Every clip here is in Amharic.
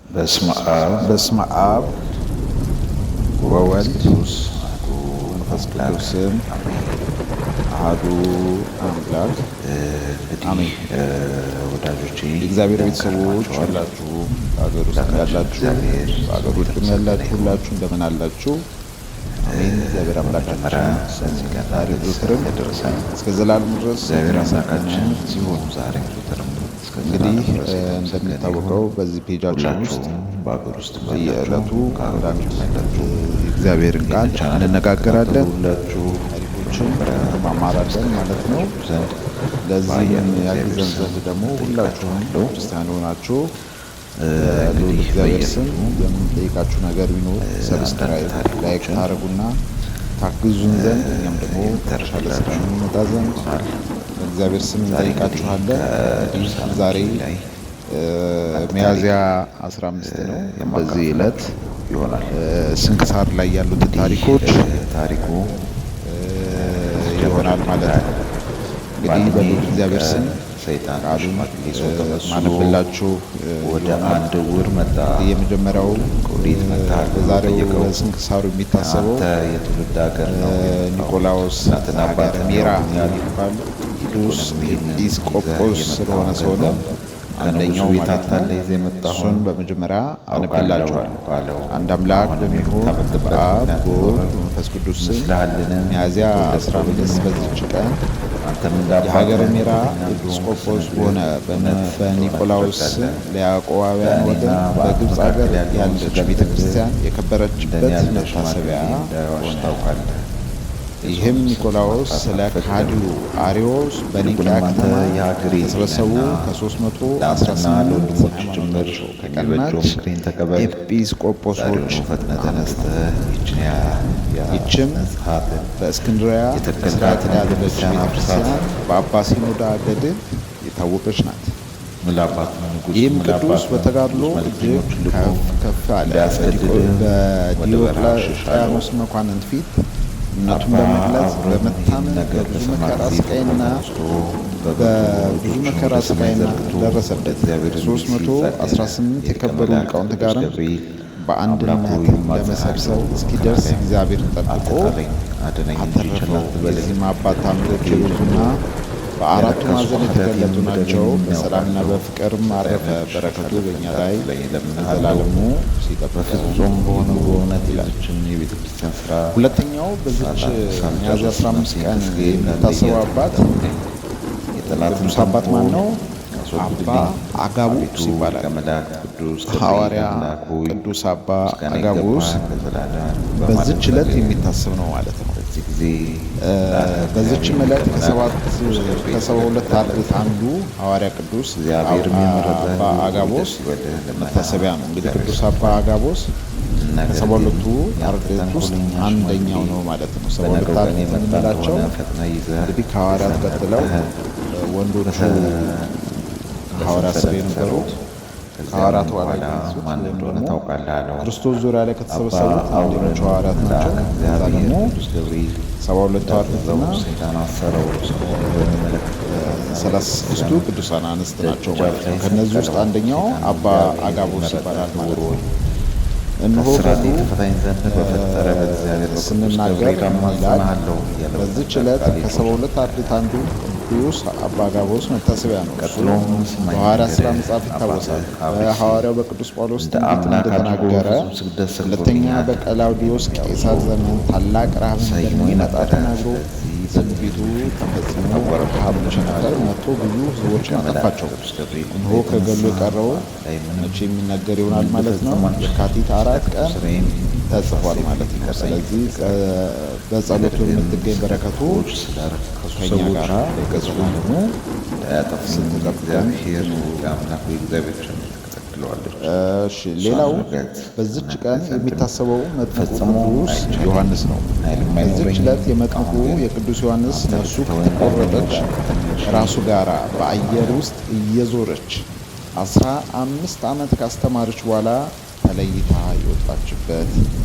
በስመ አብ በስመ አብ ወወልድ ቅዱስ አሐዱ መንፈስ አምላክ ቅዱስ ስም አሜን። አሐዱ አምላክ እንግዲህ አሜን። ወዳጆቼ የእግዚአብሔር እንደምን ቤተሰቦች ከርማችኋል? ሁላችሁም በሀገር ውስጥ አምላካችን ያላችሁ እግዚአብሔር በሀገር ውጭም የተመሰገነ ያላችሁ ይሁን። ሁላችሁ እንደምን አላችሁ? አሜን። እግዚአብሔር አምላካችን በመጀመሪያ ለዚህ ቀን ዛሬ ዘወትርም ያደረሰን እስከ ዘላለም ድረስ እግዚአብሔር የተመሰገነ አምላካችን ይሁን። ዛሬም ዘወትርም እስከ እንግዲህ ዘላለም ድረስ የተመሰገነ እንደሚታወቀው ይሁን። በዚህ ፔጃችን ውስጥ ሁላችሁም በሀገር ውስጥ በየዕለቱ ያላችሁ ከሀገር አንዳንድ ውጭም ያላችሁ የእግዚአብሔርን ቃል ይህንን ቻናል እንነጋገራለን፣ የምትከታተሉ ሁላችሁ ታሪኮችን በመጀመሪያ እንማማራለን ማለት ነው። ታደርጉ ዘንድ ለዚህም በኃያሉ እግዚአብሔር ያግዘን ስም ዘንድ ደግሞ ሁላችሁም እጠይቃችኋለሁ። ክርስቲያን ሆናችሁ በልዑል እንግዲህ እግዚአብሔር ስም በየዕለቱ የምንጠይቃችሁ ነገር ቢኖር አንዳንድ subscribe፣ like ታሪኮችን ታደርጉና ታግዙን ዘንድ እኛም ደግሞ የተሻለ ስራ የምተርክላችሁ እንመጣ ዘንድ ይሆናል። በእግዚአብሔር ስም ዛሬ እንግዲህ እንጠይቃችኋለን። እንግዲህ ከድርሳነ ዛሬ ሚካኤል ላይ አንድ ታሪክ ሚያዝያ 15 ነው። በዚህ ዕለት የማካፍላችሁ ይሆናል። ስንክሳር ላይ ያሉትን እንግዲህ ታሪኮች ታሪኩ ይሆናል ማለት ነው። እንግዲህ በአንድ በልዑል እግዚአብሔር ስም ሰይጣን ቃሉን ሽማግሌ ሰው ተመስሎ ማነብላችሁ ወደ ይሆናል። አንድ ዕውር መጣ። እንግዲህ የመጀመሪያው ከወዴት መጥተሃል ብሎ በዛሬው ጠየቀው። በስንክሳሩ የሚታሰበው አንተ የትውልድ ሀገር ነው የመጣሁት፣ ኒቆላዎስ እናትና ሀገረ አባትህን ሜራ ያውቁኛል። የሚባል ቅዱስ ይልቁንም ይህንን ይዘህ ኤጲስቆጶስ ስለሆነ የመጣኸውን ሰው ነው። ገንዘብ ከንጉሡ አንደኛው ቤት ማለት ነው። አታለህ ይዘህ የመጣኸውን እሱን በመጀመሪያ አውቃለሁ አነብላችኋለሁ። አለው። አንድ አምላክ አሁንም በሚሆን የምታመልጥበት በአብ ምክንያት በወልድ ቢኖርህ በመንፈስ ቅዱስ ስም ይመስልሃልን? ሚያዝያ የተወለድከው 15 በዚች ቀን አንተም እንደ የሀገረ አባትህ ሜራ እውነተኛ እንደሆንክ ኤጲስቆጶስ ስነግርህ በሆነ እውነት እንደሆነ በኒቆላዎስ ትረዳለህ። ለያዕቆባውያን በእኔና ወገን በአንተ በግብፅ አገር መካከል ያለውን ያለች ቤተ ስገልጥልህ ክርስቲያን እንደኔ የከበረችበት ያለ ሽማግሌ መታሰቢያ እንዳይዋሽ ሆነ። ታውቃለህ። ይህም የሰውንም ስም ኒቆላዎስ ማጥፋት ስለ አልፈቅድም። ከሃዲው አርዮስ በኒቅያ ይልቁንም አንተ ከተማ የሀገሬ ልጅ ከተሰበሰቡ ነህና ለአንተና ከ318 ለወንድሞችህ ጭምር ሃይማኖታቸው የሚበጀውን ከቀናች ምክሬን ተቀበል። ኤጲስቆጶሶች ዛሬውኑ ፈጥነህ አንዱ ነው። ተነስተህ ይህችን ይህችም ያነጽሃትን በእስክንድርያ ምስራቅ የተከልካትን ያለች ቤተክርስቲያን ቤተ አፍርሳት። ክርስቲያን በአባ ሲኖዳ ገድል የታወቀች ናት። ይህም ቅዱስ ምላባት በተጋድሎ ንጉሥ እጅግ መልእክተኞችን ልኮ ከፍ ከፍ አለ። እንዳያስገድድህ ወደ በረሃ ሽሽ አለው። በዲዮቅልጥያኖስ መኳንንት ፊት እምነቱን አባ በመግለጽ አብርም ይህን በመታመን ነገር በብዙ በሰማ መከራ ጊዜ ፈጥኖ ስቃይና ተነስቶ በብርቱ በብዙ እጆቹን መከራ ወደ ሰማይ ስቃይና ዘርግቶ ወደ ደረሰበት። እግዚአብሔር እንዲህ ሲል ጸለየ። 318 የሊቀ የከበሩ መላእክት ሊቃውንት ቅዱስ ጋርም ገብርኤል አምላክ በአንድነት ሆይ እማጸንሃለሁ፣ ለመሰብሰብ እስኪደርስ ከራሴ እግዚአብሔርን ጠብቆ አትጣለኝ፣ አድነኝ እንጂ ቸል አተረፈው። አትበለኝ። የዚህም አባት ታምሮች ነገር የብዙና በአራቱ የረከስኩ ማዕዘን የተገለጡ ኃጢአቴንም ናቸው። በደሌንም በሰላምና ያውቃለሁ። በፍቅርም አረፈ። ከኃጢአቶች በረከቱ አሳልፈህ በእኛ ላይ እንዳትጥለኝ እለምንሃለሁ። ለዘላለሙ ሲጠብቀው በፍጹም በሆነው ይኑር በእውነት ይላል። የዚችን የቤተ ክርስቲያን ስራ ሁለተኛው በዚች ሚያዝያ ሳልጨርስ 15 ነፍሴን ቀን ከሥጋዬ የሚታሰበው እንዳለያት አባት ጠብቀኝ። የጠላትን ቅዱስ አባት ማን ተንኮል ነው? አባ አስወግድልኝ። አጋቡስ አቤቱ ሊቀ ይባላል። መላእክት ቅዱስ ገብርኤል ሐዋርያ አምላክ ሆይ ቅዱስ አባ ምስጋና አጋቡስ ይገባሃል ለዘላለም በማለት በዚች ዕለት ጸለየ። የሚታሰብ ነው ማለት ነው። በዚህ ጊዜ መልአከ በዚችም እግዚአብሔር ዕለት ሊቀ መላእክት ቅዱስ ገብርኤል ከ72 አርድእት ተገለጠለት። አንዱ ሐዋርያ ቅዱስ እግዚአብሔርም የመረጠህ አባ ልዑል ሆይ አጋቦስ ደስ ይበልህ፣ ልመና መታሰቢያ ነው። እንግዲህ እግዚአብሔር ቅዱስ አባ ሰምቷል። አጋቦስ ነገር ከሰባ ግን ሁለቱ ያንተ አርድእት ውስጥ ተንኮለኛ ሽማግሌ አንደኛው ነው ማለት ነው። 72 በነገው ቀን አርድእት የመጣ የምንላቸው እንደሆነ ፈጥነህ ይዘህ እንግዲህ ከሐዋርያት ቀጥለው ወንዶቹ ከሐዋርያት ስር በሰንሰለት እሰረው። የነበሩት ከዚያም ከሐዋርያት በኋላ በኋላ የተነሱት ማን ወይም እንደሆነ ደግሞ ታውቃለህ አለው። ክርስቶስ ዙሪያ ላይ አባ ከተሰበሰቡት አንደኞቹ አውረን ሐዋርያት ናቸው። መልአከ ከዛ እግዚአብሔር ደግሞ ቅዱስ ገብርኤል 72ቱ እንዳዘዘው አርድእትና ሰይጣን አሰረው። ሰውም በሚመለከትበትና 36ቱ በቤተክርስቲያን ቅዱሳን አንስት ናቸው ደጃፍ ማለት ላይ ነው። ከእነዚህ ውስጥ ሰቀለው። አንደኛው ሰይጣንም አባ እግዚአብሔር አጋቦስ የመረጠህ ይባላል ማለት ዕውር ነው። ሆይ እነሆ ከእስራቴ ገድሉ ትፈታኝ ዘንድ በፈጠረ በእግዚአብሔር በቅዱስ ስንናገር ገብርኤል ምን ይላል? አማጽንሃለሁ እያለ በዚች በታላቅ ዕለት ቃል ከሰባ ጮኸ። ሁለት አርድእት አንዱ ቅዱስ አባ አጋቦስ መታሰቢያ ነው። እሱ ቀጥሎም ስማኝ በሐዋርያት ሥራ ልንገርህ፣ መጽሐፍ ይታወሳል። አባትህ አብርሲ በሐዋርያው በቅዱስ ጳውሎስ እንደ ትንቢት አምላክ አድርጎ እንደተናገረ ፍጹም ስግደት ሁለተኛ ሰግዶልኛል በቀላውዲዮስ የሚያውቅ ቄሳር ሰው ዘመን ታላቅ ረሃብ ሰይሞኝ እንደሚመጣ ነበረ። ተናግሮ ስለዚህ ትንቢቱ በሕዝቡ ፊት ተፈጽሞ አዋረድኩት ረሃብ ቸነፈር እለምንሃለሁ። መጥቶ ብዙ ሕዝቦችን ሊቀ መላእክት አጠፋቸው። ቅዱስ ገብርኤል ቁጣ እነሆ ከገድሉ የተነሳ የቀረው በአንተ ላይ ምንም መቼ የሚነገር ይሆናል ምንም ማለት ነው። ልፈጽም አልችልም። የካቲት ስለ 4 ክፉ ቀን ሥራዬም ተጽፏል ሳስብ ማለት ነው። ሊቀጣኝ ስለዚህ ይፈልጋል። ነገር በጸሎቱ ግን የምትገኝ ስለ በረከቱ ክፉዎች ስለ ረከሱ ከእኛ ሰዎች ጋራ እንዳይቀጽፉኝ ለዘላለሙ እንዳያጠፉኝ ስትጠብቀን እግዚአብሔር ትኑር። የአምላኩ የእግዚአብሔር ቸርነት ተከትለዋለች። እሺ፣ ሌላው እሷን እርገጥ በዚች ቀን ዘንድም የሚታሰበው መጥምቁ ፈጽሞ ቅዱስ አይቻለኝም፣ ዮሐንስ ነው። ኃይልም በዚች አይኖረኝም። ዕለት የመጥምቁ አሁን ግን የቅዱስ ዮሐንስ አንተ ነፍሱ ብትተወኝ ከተቆረጠች ወደ አንተ ተመልሼ ራሱ ጋራ በአየር እገባለሁ። ውስጥ እየዞረች 15 ዓመት ካስተማረች በኋላ ተለይታ የወጣችበት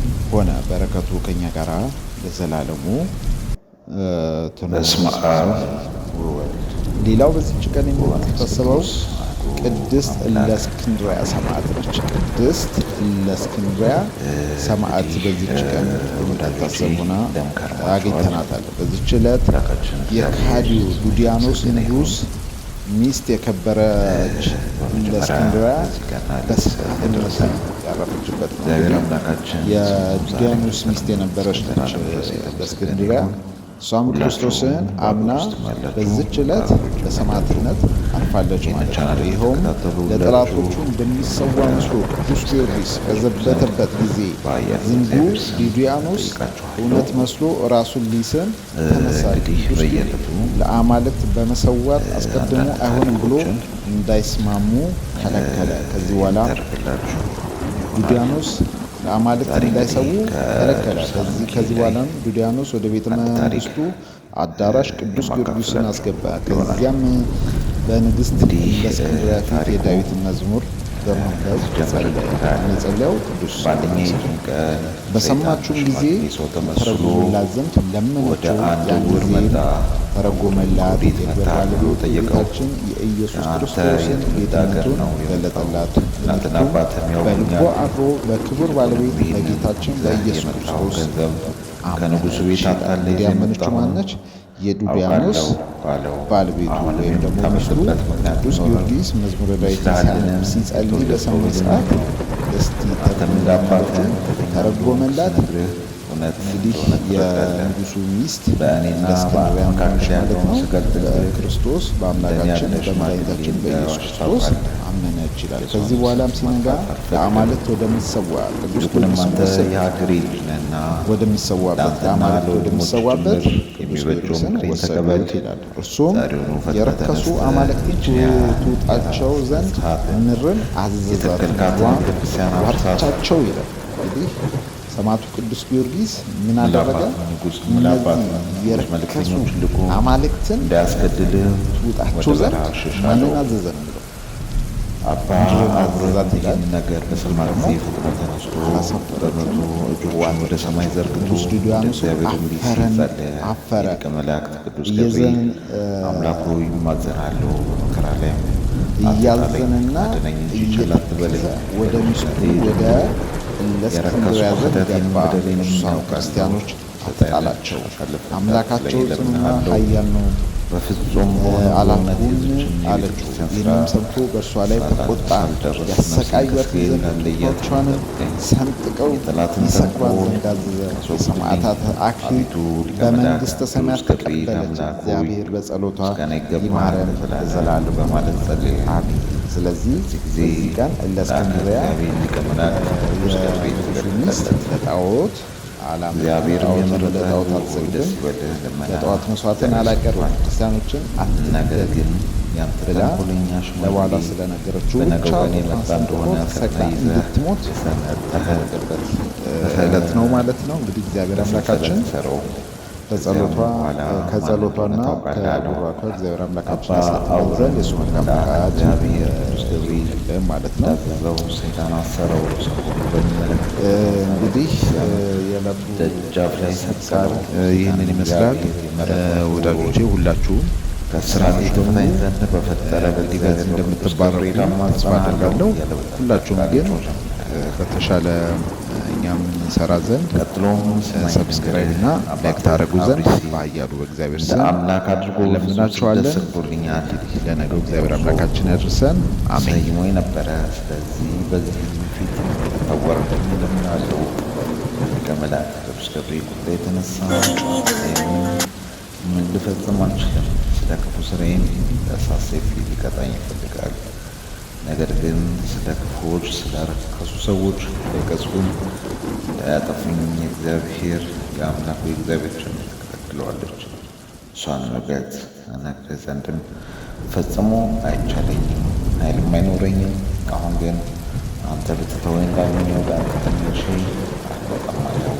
ሆነ። በረከቱ ከኛ ጋራ ለዘላለሙ ትኑር። በስመ አብ ወወልድ ሌላው በዚች ቀን ወመንፈስ የምትታሰበው ቅዱስ አሐዱ ቅድስት አምላክ እለእስክንድርያ አሜን። ሰማዕት ነች። ቅድስት ቅድስት እለእስክንድርያ ሰማዕት እንግዲህ በዚች ቀን ወዳጆቼ የምትታሰብ ሆና እንደምን ከርማችኋል? አግኝተናታል። በዚች ዕለት አምላካችን እግዚአብሔር የከሃዲው ዱዲያኖስ የተመሰገነ ይሁን። ንጉሥ ሚስት የከበረች በመጀመሪያ እለእስክንድርያ ለዚህ ቀን በሰማዕትነት ያደረሰን ያረፈችበት ነው። እግዚአብሔር እንግዲህ አምላካችን ስሙ ዛሬም የዱዲያኖስ ሚስት የነበረች እስከ ነች ዘላለም ድረስ የተመሰገነ እለእስክንድርያ። ይሁን። እሷም ሁላችሁም ክርስቶስን በአገር አምና ውስጥም ያላችሁ በዚች ዕለት በአገር ውጭም ያላችሁ በሰማዕትነት አርፋለች ይህንን ማለት ቻናል ነው። ይኸውም የምትከታተሉ ለጠላቶቹ ሁላችሁ እንደሚሰዋ መስሎ ቅዱስ ጊዮርጊስ በዘበተበት ጊዜ በኃያሉ ዝንጉ እግዚአብሔር ስም ዲዲያኖስ እጠይቃችኋለሁ። እውነት መስሎ ራሱን ሊስም ተነሳ። እንግዲህ ቅዱስ በየዕለቱ ለአማልክት በመሰዋት አስቀድሞ አንዳንድ አይሆንም ብሎ ታሪኮችን እንዳይስማሙ ከለከለ። ከዚህ በኋላ ተርክላችሁ ዱዲያኖስ ለአማልክት ዛሬ እንግዲህ እንዳይሰዉ ከለከለ። ከቅዱሳን ከዚህ ወንጌል ላይ በኋላም ዱዲያኖስ ወደ ቤተ አንድ ታሪክ መንግስቱ አዳራሽ ቅዱስ ጊዮርጊስን የማካፍላችሁ አስገባ። ይሆናል። ከዚያም በንግስት እንግዲህ እለእስክንድርያ ፊት ታሪኩ የዳዊትን መዝሙር በመንፈስ ጀመረ ጸለየ። ይላል። የጸለየው ቅዱስ በአንደኛይቱም ቀን ሰይጣን በሰማችውም ጊዜ በሽማግሌ ሰው ተመስሎ ተረጉምላት ዘንድ ወደ ለመነችው። አንድ ያን ዕውር ጊዜም መጣ። ተረጎመላት። ወዴት የክብር መጥተሃል ብሎ ባለቤት ጠየቀው። የጌታችን የኢየሱስ አንተ ክርስቶስን የትውልድ አገር ጌትነቱን ነው የመጣው? ገለጠላት። እናትና ትምህርቱም አባትህም በልቦ ያውቁኛል። አድሮ በክቡር ባለቤት ይህንን በጌታችን ይዘህ በኢየሱስ የመጣኸው ክርስቶስ ገንዘብ ከንጉሡ አመነች ቤት ይላል። አታለህ እንግዲህ ይዘህ ያመነችው የመጣኸውን ማነች? የዱዲያኖስ አውቃለሁ አለው። ባለቤቱ አሁንም ወይም ደግሞ ሚስቱ የምታመልጥበት ምክንያት ቅዱስ ቢኖርህ ጊዮርጊስ መዝሙረ ዳዊትን ይመስልሃልን? ሲያነብ ሲጸልይ የተወለድከው በሰማ በዝሙት ሰዓት ነው። እስቲ አንተም እንደ አባትህ ተርጉምልኝ ኃጢአተኛ እንደሆንክ ተረጎመላት። ስነግርህ እውነት እንግዲህ እንደሆነ ትረዳለህ። የንጉሱ ሚስት በእኔና በአንተ እለእስክንድርያ መካከል ማነች ማለት ያለውን ነው። ስገልጥልህ በክርስቶስ እንደኔ በአምላካችን ያለ ሽማግሌ በመድኃኒታችን በኢየሱስ እንዳይዋሽ ክርስቶስ ታውቃለህ። አመነች ይላል። የሰውን ከዚህ በኋላም ስም ሲነጋ ማጥፋት አልፈቅድም። ለአማልክት ወደሚሰዋ ቅዱስ ይልቁንም ጊዮርጊስን አንተ ወሰዱት። የሀገሬ ልጅ ነህና ወደሚሰዋበት ለአንተና ለአማልክት ለወንድሞችህ ወደሚሰዋበት ጭምር ቅዱስ የሚበጀውን ጊዮርጊስን ምክሬን ወሰዱት ተቀበል። ይላል። እርሱም ዛሬውኑ ፈጥነህ የረከሱ ተነስተህ አማልክትን ይህችን ትውጣቸው ዘንድ ያስሃትን ምርን አዘዛት፣ የተከልካትን ምድሯን ቤተ ክርስቲያን አፍርሳት። ዋርቻቸው ይላል። እንግዲህ ሰማዕቱ ቅዱስ ጊዮርጊስ ምን አደረገ? ምላባት ንጉሥ ምላባት እነዚህ ንጉሥ የረከሱ መልእክተኞችን ልኮ አማልክትን እንዳያስገድልህ ትውጣቸው ወደ ዘንድ በረሃ ሽሽ ማንን አለው። አዘዘ ነው የሚለው። አባ ምድርን አብሮን አዘዛት ይላል። ይህን ነገር በሰማ ደግሞ ጊዜ ፈጥኖ ተነስቶ አላሳፈረችም። በመቶ እጆቹን ወደ ሰማይ ዘርግቶ ንጉሥ ወደ ዱዲያኖስም እግዚአብሔር እንዲህ ሲል አፈረን ጸለየ። አፈረ የሊቀ መላእክት ቅዱስ እየዘን ገብርኤል አምላክ ሆይ እማጸንሃለሁ፣ በመከራ ላይም አትጣለኝ፣ እያዘነና አድነኝ እንጂ ቸል አትበለኝ። እየተከዘ ወደ ሚስቱ ከልጅነቴ ወደ ጀምሮ እለእስክንድርያ የረከሱ ዘንድ ኃጢአቴንም ገባ። በደሌንም እርሷም ያውቃሉ። ክርስቲያኖች ሰይጣንን አትጣላቸው፣ አሳልፈህ አምላካቸው እንዳትለኝ ጽኑና እለምንሃለሁ። ኃያል ነው በፍጹም በሆነ በእውነት አላልኩም የዚችን የቤተ አለችው። ክርስቲያን ሥራ ይህንም ሰምቶ በእርሷ ላይ ተቆጣ። ሳልጨርስ ነፍሴን ያሰቃዩአትን ከስጋዬ ዘንድ እንዳለያት ጡቶቿንም ጠብቀኝ። ሰንጥቀው የጠላትን ይሰቅሏት ተንኮል ዘንድ አዘዘ። አስወግድልኝ። የሰማዕታት አክሊል አቤቱ ሊቀ መላእክት በመንግሥተ ቅዱስ ሰማያት ገብርኤል ተቀበለች። አምላክ ሆይ እግዚአብሔር በጸሎቷ ምስጋና ይገባሃል ይማረን ለዘላለሙ ለዘላለሙ በማለት ጸለየ። አሜን። ስለዚህ በዚህ ጊዜ በዚህ ቀን መልአከ እለእስክንድርያ እግዚአብሔር ሊቀ መላእክት ቅዱስ ገብርኤል የንጉሱ ሚስት ተገለጠለት። ለጣዖት አላመልክም፣ እግዚአብሔርም ጣዖትን የመረጠህ ለጣዖት ሆይ ደስ አልሰግድም፣ ይበልህ፣ ልመና ለጣዖት መስዋዕትን እግዚአብሔር አላቀርብም፣ ሰምቷል። ክርስቲያኖችን ነገር አትግደል ግን ያንተ ብላ ተንኮለኛ ለባሏ ሽማግሌ ስለነገረችው ብቻ በነገው ቀን ጡቷን የመጣ ሰንጥቆ እንደሆነ ተሰቅላ ፈጥነህ ይዘህ እንድትሞት የሰነጠህ የተደረገበት ዕለት ነው ማለት ነው። እንግዲህ እግዚአብሔር አምላካችን በሰንሰለት ሰረው። በጸሎቷ ከዚያም በኋላ ማን እንደሆነ ከጸሎቷና ታውቃለህ አለው። ከቡራኳ እግዚአብሔር አምላካችን አባ ያሳትፈን አውረን ዘንድ የእሱ መልካም መልአከ ፈቃድ እግዚአብሔር ቅዱስ ገብርኤል ይሁንልን ማለት ነው። እንዳዘዘው ሰይጣን አሰረው። ሰው ሁሉ በሚመለከተው እንግዲህ የዕለቱ ደጃፍ ላይ ስንክሳር ሰቀለው። ይህንን ይመስላል። እግዚአብሔር የመረጠው ወዳጆቼ ሁላችሁም ከስራት ክርስቲያኖች የተፈታኝ በሙሉ ዘንድ በፈጠረ እንግዲህ በእግዚአብሔር በዚህ በቅዱስ እንደምትባረኩ ገብርኤል ተስፋ አማጽናለሁ አደርጋለሁ። እያለ በታላቅ ሁላችሁም ቃል ግን ጮኸ ጀመረ። በተሻለ እኛም እንሰራ ዘንድ ቀጥሎም ስማኝ subscribe ልንገርህ፣ እና like አባትህ ታደርጉ ዘንድ አብሪ ሲል በኃያሉ በእግዚአብሔር እንደ ስም አምላክ አድርጎ በፍጹም ስደት እንለምናችኋለን። ሰግዶልኛል። እንግዲህ ለነገው እግዚአብሔር አምላካችን ያድርሰን። አሜን። ሰይሞኝ ነበረ። ስለዚህ በዚህ ሕዝብ ፊት አታዋርደኝ እለምንሃለሁ። ከሊቀ መላእክት ቅዱስ ገብርኤል ቁጣ የተነሳ ምን ልፈጽም አልችልም። ስለ ክፉ ስራዬም በእሳት ሰይፍ ሊቀጣኝ ይፈልጋል። ነገር ግን ስለ ክፉዎች፣ ስለ ረከሱ ሰዎች እንዳይቀጽፉኝ እንዳያጠፉኝ የእግዚአብሔር የአምላኩ የእግዚአብሔር ቸርነት ትከለክለዋለች። እሷን መግለጽ እነግርህ ዘንድም ፈጽሞ አይቻለኝም፣ ኃይልም አይኖረኝም። አሁን ግን አንተ ብትተወኝ ዳግመኛ ወደ አንተ ተመልሼ አልመጣም አለው።